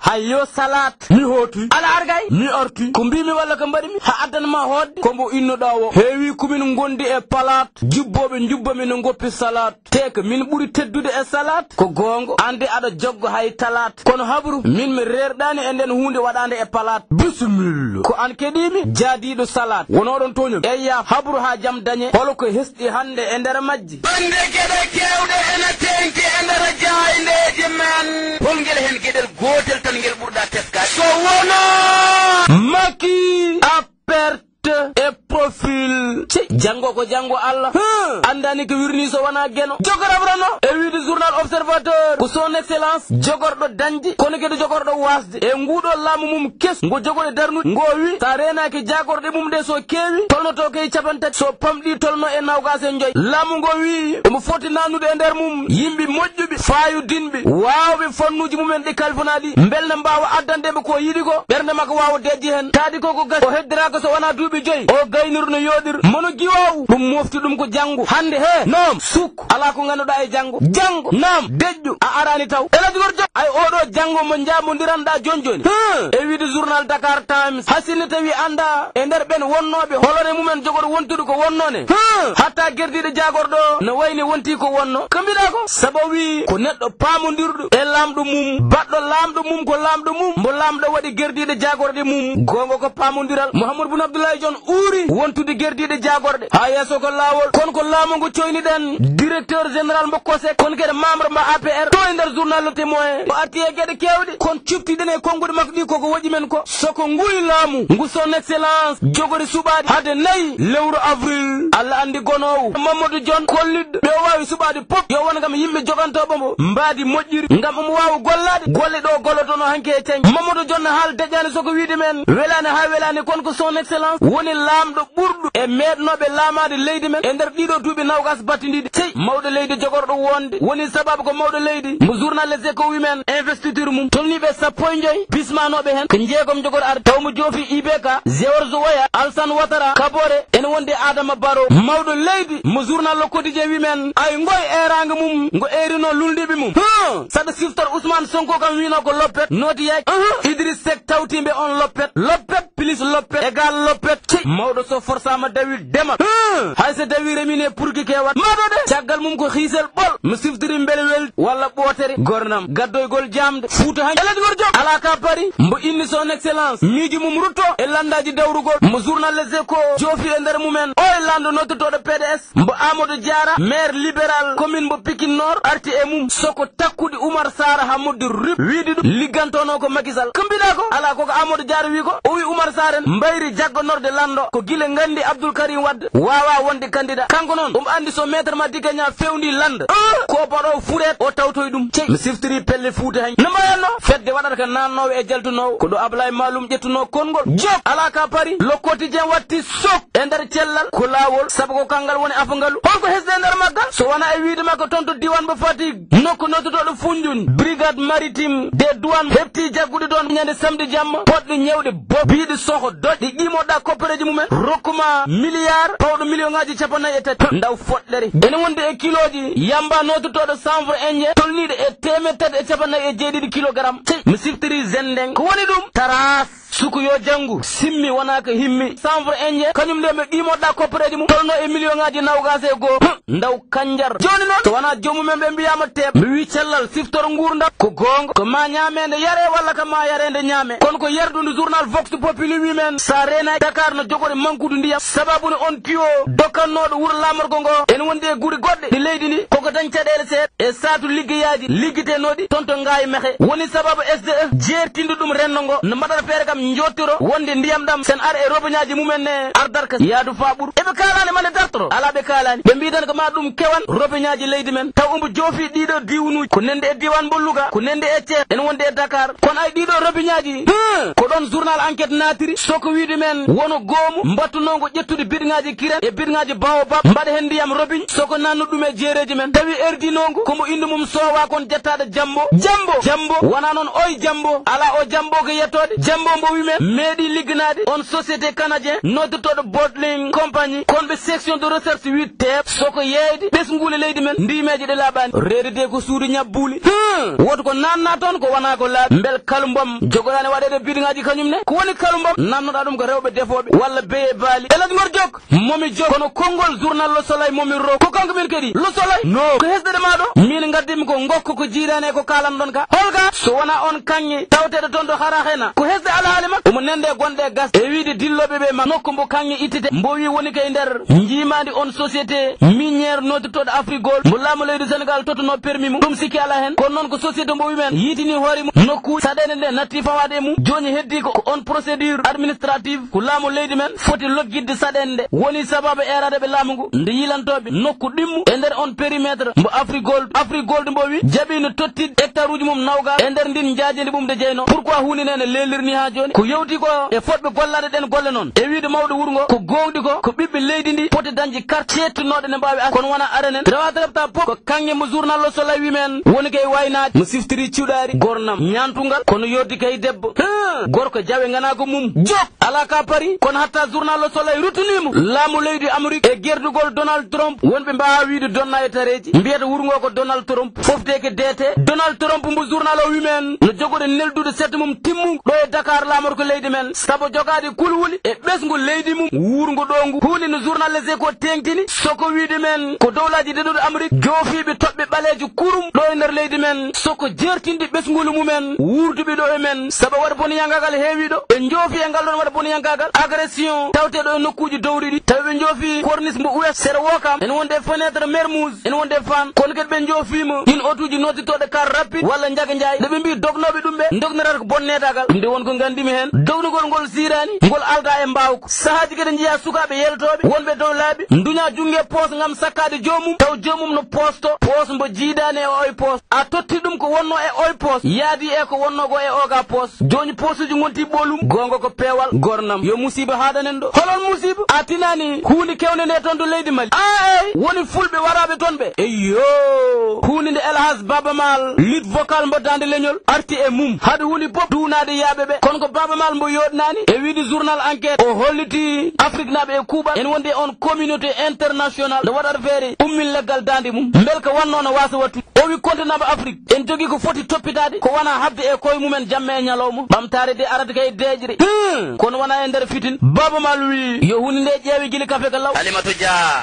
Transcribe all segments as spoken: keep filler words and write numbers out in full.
Hayyo salaat. Mi hooti. Ala argay. Mi arti. Ko mbiimi walla ko mbaɗimi? Ha addan ma hootde. Ko mbo innuɗaa o. Heewi ko min ngondi e palaat. Jubbooɓe njubba mi no ngoppi salaat. Te ko min ɓuri teddude e salaat. Ko goongo. Aan de aɗa joggo hay talaat. Kono habru, min mi reerɗaani e nden huunde waɗaande e palaat. Bisimilla. Ko aan keɗiimi, jaadiiɗo salaat. Wonooɗon tooño. Eyya, habru haa jam dañe. Holo ko hesɗi hannde e nder majji? Bannde geɗe keewɗe ena teeŋti e nder jaayndeeji men. Hol ngel heen geɗel gootel tan ngel ɓurɗaa teskaade? So wonaa Macky a perte e profil. Ci, janngo ko janngo Allah. Hmm. Anndani ko wirnii so wonaa geno. Jogorabra no, e wiide journal Observateur, ko son excellence jogorɗo dañde, kono kadi jogorɗo waasde. E nguuɗo laamu mum kes, ngo jogori darnude, ngo wi, so a reenaaki jaagorɗe mum ɗe so keewi, tolnoto ko e capanɗe tati, so pamɗi tolno e noogaas e joy. Laamu ngo wi, omo foti naannude e nder mum yimɓe moƴƴuɓe, faayodinɓe, waawɓe fannuuji mumen ɗi kalfunaa ɗi, mbele na mbaawa addande mo ko yiɗi ko, ɓernde makko waawa dejji heen. Taadi ko ko gasi, o heddiraaka so wonaa duuɓi joy, o gaynir no yooɗir, mono giwoowu, ɗum mofti ɗum ko janngo. Hannde he, noom, suk. Alaa ko ngannduɗaa e janngo. Janngo, naam, deƴƴu, a araani taw. Elaj Gorjo, ay oɗo janngo mo njaamondiranɗaa jooni jooni. Huh, e wiide journal Dakar Times, hasine tawi anndaa e nder ɓen wonnooɓe holore mumen jogori wontude ko wonnoo ne. Huh, hatta gerdiiɗo jaagorɗo no wayni wonti ko wonnoo. Ko mbiɗaa ko? Sabu o wii ko neɗɗo paamondirɗo e laamɗo mum, baɗɗo laamɗo mum ko laamɗo mum, mbo laamɗo waɗi gerdiiɗo jaagorɗe mum. Goonga ko paamondiral. Mouhamadou Boun Abdallah Dionne uuri wontude gerdiiɗe jaagorɗe. Haa yeeso ko laawol. Kono ko laamu ngu coyniɗen, directeur général mbo COSEC, kono kadi membre mbo A P R, ɗo e nder journal Le Témoin. O arti e geɗe keewɗe, kono ciftiɗen e konnguɗi makko ɗi koko woƴi men ko. Soko nguy laamu, ngu son excellence jogori suɓaade hade nayi lewru avril. Allah anndi gonoowo. Mamadou Dione kollitɗo ɓe o waawi suɓaade pop, yo won ngam yimɓe jogantooɓe mo mbaadi moƴƴiri, ngam omo waawa gollaade golle ɗo gollotonoo hanki e cañ. Mamadou Dione haal deƴaani soko wiide men welaani haa welaani, kono ko son excellence woni laamɗo ɓurɗo e meeɗnooɓe laamaade leydi men e nder ɗiɗo duuɓi noogaas battindiiɗi. Sey mawɗo leydi jogorɗo wonde woni sababu ko mawɗo leydi mo journal Les Échos wi men investiture mum tolniiɓe sappo e joy bismanooɓe heen ko jeegom jogor arde taw mo joofi I B K, George Weah, Alassane Ouattara, Kabore, ene wonde Adama Barrow. Mawɗo leydi mo journal Le Quotidien wi men ay ngoy eeraango mum ngo eerinoo lulndiiɓe mum. Huh! Saɗa siftor Ousmane Sonko kam wiinoo ko loppet, nooti yaaj. Uh-huh. Idriss Seck tawtiimbe on loppet, loppet. Plus loppet égal loppet. Ci mawɗo so forsaama dawi demal. Hmm. Hay so dawi remine purki kewat. Maɗo de. Caggal mum ko hiisel ɓol. Mi siftiri mbele wel walla ɓootere. Gornam. Gaddoygol jamde. Fuuta han. Elaj Ngor Diop. Alaa ka pari. Mbo inni son excellence. Miiji mum rutto e landaaji dawrugol. Mo journal Les Échos. Joofi e nder mumen. O e lando nottotooɗo P D S. Mbo Amadou Diarra, maire libéral commune mbo Pikine Nord, arti e mum. Soko takkude Oumar Sarr haa moddi rip, wiide ɗum liggantonoo ko Macky Sall. Ko mbiɗaa ko? Alaa, koko Amadou Diarra wi ko. O wi Oumar Sarr en mbayri jaggonorde lanndo. Ko gila nganndi Abdoul Karim Wade waawaa wonde candidat. Kanko noon, omo anndi so Maître Madické Niang fewndii lanndo, ah, ko baɗoowo fureet, o tawtoy ɗum. Cey, mi siftiri pelle Fuuta Hañ. No mbayatnoo? Fedde waɗata ko naatnoowo e jaltunoowo. Ko ɗo Ablaye Maloum ƴettunoo konngol. Jok! Alaa ka pari. Le Quotidien watti sok. E nder cellal ko laawol, sabu ko kanngal woni afangalu. Hol ko hesde e nder maggal? So wonaa e wiyde makko toon to diiwaan mo Fatick, nokku noddotooɗo Foundiougne, brigade maritime des douanes heɓtii jaggude toon ñande samedi jamma, poɗɗe ñewɗe bob, biiɗe soho doƴ, ɗe qiimoɗaa koppereeji mumen, rokkuma milliard, pawɗo million ŋaaji capannayyi e tati. Ndaw foɗɗere. Ene wondi e kilooji yamba noddotooɗo chanvre indien, tolniiɗo e teemeɗɗe tati e capannayyi e jeeɗiɗi kilogramme. Cey, mi siftiri zenden. Ko woni ɗum? Taras. Suku yo janngu, simmi wonaa ko himmi. Chanvre indien, kañum nde ɓe qiimoɗaa koppereeji mum, tolno e million ŋaaji noogaas e goo. Hum, ndaw kanjar. Jooni noon, so wonaa joomum en ɓe mbiyaama teeɓ. Mi wii cellal, siftor nguurndam. Ko goonga, ko maa ñaameende yaree walla ko maa yareende ñaamee. Kono ko yardude journal Vox Populi wii men, so a reenaaki Dakar no jogori mankude ndiyam. Sababu ne on tuyau dokkannooɗo wuro laamorgo ngo, ene wondi e gure goɗɗe ɗe leydi ndi, koko dañ caɗeele seeɗa. E saatu liggeyaaji liggetenooɗi toon to Ngaye Mékhé. Woni sababu S D E jeertindo ɗum renndo ngo no mbaɗata feere kam njottoro wonde ndiyam ɗam sen ar e robinet ji mumen ne ardata ka yaadu faa ɓuru. Eɓe kaalaani mande dartoro? Alaa, ɓe kaalaani. Ɓe mbiy tan ko maa ɗum kewan robinet ji leydi men. Taw omo joofi ɗiɗo diiwanuuji. Ko nande e diiwaan mbo Louga, ko nande e Thiès, ene wonde e Dakar. Kono ay ɗiɗo robinet ji, hmm, ko ɗoon journal Enquête naatiri. Soko wiyde men wono goomu mbattunoo ngo ƴettude bidon ŋaaji kireen e Bidŋaaji Baobab, mbaɗa heen ndiyam robiñ, soko nannu ɗum e jeereeji men. Tawi erdinoogu, ko mo innde mum soowaa kon jettaade Jambo. Jambo! Jambo! Wonaa noon oy Jambo. Alaa o Jambo ko yettoode. Jambo mbo wi men, meeɗi ligganaade on société canadien, noddirtooɗo Bottling Company, kon ɓe section de recherche huit teep, soko yeeyde ɓesnguuli leydi men, ndiimeeje ɗe laaɓaani. Reedetee ko suudu ñabbuuli. Hmm! Woto ko naatnaa toon ko wonaa ko laaɓi. Mbel kalumbam jogoɗaani waɗeede bidŋaaji kañum ne? Ko woni kalumbam? Naatnoɗaa ɗum ko rewɓe defooɓe walla beye baali. Elaj Ngor Jok! Momi Jok, kono konngol journal Le Soleil momi ro. Ko kanko min kadi? Le Soleil? No. Ko hesɗe ma ɗo? Min ngaddi mi ko ngokko ko jiidaani e ko kaalan ɗon ka. Holga? So wonaa on kaŋŋe tawteeɗo toon ɗo hara hena. Ko hesɗe alhaali makko. Omo nende gonɗe e gas. E wiide dillooɓe ɓe ma nokku mbo kaŋŋe ittete. Mbo wi woni kay nder njiimaandi on société minière noddirtooɗo Afrique Gold. Mbo laamu leydi Sénégal tottunoo permis mum. Ɗum sikki alaa heen. Kono noon ko société mbo wi men yiitini hoore mum. Nokku saɗeende nde natti fawaade e mum. Jooni heddi ko, ko on procédure administrative. Ko laamu leydi men foti loggitde saɗeende nde. Woni sababu eeraade ɓe laamu ngu. Nde yilantooɓe nokku ɗimmu e nder on périmètre mbo Afrique Gold. Afrique Gold mbo wi jaɓiino tottide hectare uji mum nawgas e nder ndin njaajeendi mum nde jeynoo. Pourquoi huunde nde ne leelirni haa jooni? Ko yewti ko e fotɓe gollaade ɗen golle noon. E wiide mawɗo wuro ngo, ko gooŋɗi ko, ko ɓiɓɓe leydi ndi poti dañde carte ceettunooɗe ne mbaawi as. Kono wonaa arenen. Rewaata repta pop ko kaŋŋe mo journal Le Soleil wi men. Woni kay waynaade mo siftiri cuɗaari gornam ñaantungal. Kono yoddi kay debbo. Hee, gorko jawe nganaa ko mum. Jok! Alaa ka pari, kono hatta journal Le Soleil ruttiniima laamu leydi Amérique e gerdugol Donald Trump. Wonɓe mbaawa wiide donna e tareeji, mbiyata wuro ngo ko Donald Trump, fofteeke deete. Donald Trump mbo journal o wi men no jogoɗo neldude sette mum timmungo ɗo e Dakar laamorgo leydi men, sabu jogaade kulhuli e ɓesngu leydi mum wuurngu ɗo ngu. Huunde no journal Les Échos teeŋtini, soko wiide men ko dowlaaji ɗiɗuɗi Amérique joofiiɓe toɓɓe ɓaleejo kurum ɗo e nder leydi men, soko jeertinde ɓesngulu mumen wuurduɓe ɗo e men, sabu waɗa bonyankaagal heewi ɗo. Ɓe njoofi e ngal ɗon waɗa bonyankaagal, agression, tawteeɗo e nokkuuji dowri ɗi. Tawi ɓe njoofi corniche mbo Ouest, sera Ouakam, ene wonde e fenêtre Mermoz, ene wonde e Fann. Kono kadi ɓe njoofiima ɗin otuuji nodditooɗe car rapide walla Njaga Njaay. Nde ɓe mbii dognooɓe ɗum ɓe, ndognorata ko bonneedaagal. Ɗum nde won ko nganndimi heen. Dognugol ngol siiraani, ngol aldaa e mbaawka. Sahaaji kadi njiyaa sukaaɓe yeltooɓe, wonɓe dow laabi, nduñaa junngo e poos ngam sakkaade joomum, taw joomum no poosto, poos mbo jiidaani e oy poos. A totti ɗum ko wonnoo e oy poos, yaadi e ko wonnoo ko e oga poos. Jooni poosuuji ngonti ɓolum, goonga ko peewal, gornam. Yo musiiba haaɗanen ɗo. Holon musiiba? A tinaani huunde kewnde nde toon to leydi Mali. Aay, woni fulɓe waraaɓe toon ɓe. Eyyo! Huunde nde Elhas Baaba Maal, lead vocal mbo Daande Leñol, arti e mum. Haɗa huunde pop duunaade yaaɓe ɓe. Kono ko Baaba Maal mbo yooɗnaani. E wiide journal Enquête, o holliti Afriknaaɓe e kuuɓal. Ene wondi e on communauté international nde waɗata feere ummin leggal daande mum. Mbel ko wannoo no waasa wattude. O wi kontinaaɓe Afrik, en jogii ko foti toppitaade, ko wonaa haɓde e koye mumen jamma e ñalawma. Ɓamtaare de arata kay deeƴre. Hmm, kono wonaa e nder fitin. Baaba Maal wi, yo huunde nde ƴeewe gila kafe ka law. Alimatu Dia.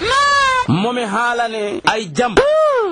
Mo mi haalane, ay jam.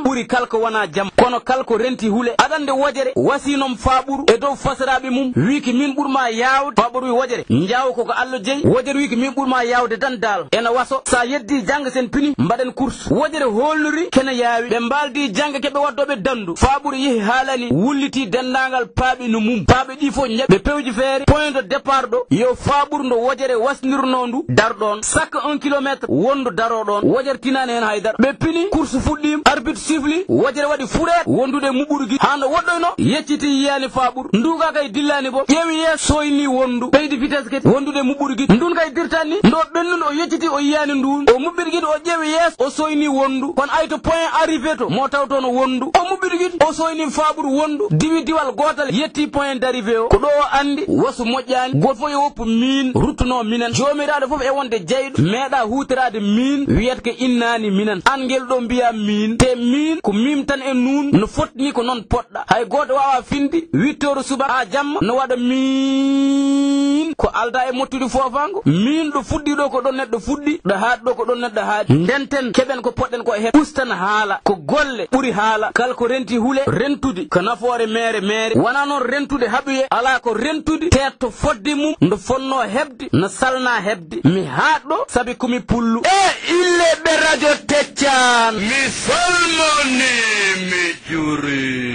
Ɓuri kal ko wonaa jam. Kono kal ko renti hule. Aɗa anndi wojere, wasiinom faaɓuru e dow fasaraaɓe mum. Wiiki min ɓurmaa yaawde. Faaɓuru wi wojere, njaaw ko ko Alla jeyi. Wojere wiiki min ɓurmaa yaawde tan daal. Ena waso, sa yeddi jannga sen pini, mbaɗen course. Wojere hoolniri kene yaawi. Ɓe mbaaldi jannga keɓe waddooɓe danndu. Faaɓuru yehi haalani, wulliti denndaangal paaɓe no mum. Paaɓe ɗi fof njaɓi. Ɓe pewji feere, point de départ ɗo, yo faaɓuru ndo wojere wasnirnoo ndu, dar ɗoon. Sakka un kilomètre, wondu daroo ɗoon. Wojere tinaani heen hay dara. Ɓe pini, course fuɗɗiima, arbitre sifli, wojere waɗi fuɗeet, wondude e muɓɓuru gite. Haa ndo woɗɗoynoo, yecciti yiyaani faaɓuru. Nduuka kay dillaani boom. Ƴeewi yeeso, soyni wondu. Ɓeydi vitesse kadi, wondude e muɓɓuru gite. Ndun kay dirtani, ndo ɓennun o yecciti o yiyaani ndun. O muɓɓiri gite, o ƴeewi yeeso, o soyni wondu. Kono ay to point arrivé to, mo tawtono wondu. O muɓɓiri gite, o soyni faaɓuru wondu. Diwi diwal gootal, yetti point d'arrivée o. Ko ɗo o anndi, wasu moƴƴaani. Gooto fof yo woppu miin, ruttunoo minen. Joomiraaɗo fof e wonde jeyɗo, meeɗa huutoraade miin, wiyata ko innaani minen. Aan ngel ɗo mbiyaa miin, te miin ko miim tan e nuun, no fotni ko noon poɗ- Hay gooto waawaa finde huit heures subaka haa jamma no waɗa miin. Ko aldaa e mottude foofaango. Miin ɗo fuɗɗi ɗo ko ɗoon neɗɗo fuɗɗi, ɗo haaɗi ɗo ko ɗoon neɗɗo haaɗi. Ndenten, keɓen ko poɗɗen ko e heɓ-, ustan haala. Ko golle ɓuri haala. Kala ko renti hule, rentude ko nafoore meere meere. Wonaa noon rentude haɗuye, alaa ko rentude teetto fodde mum, ndo fotnoo heɓde, no salnaa heɓde. Mi haaɗɗo, sabi ko mi pullo. E illeɓe Radio Teccan. Mi salmoni, mi juuri.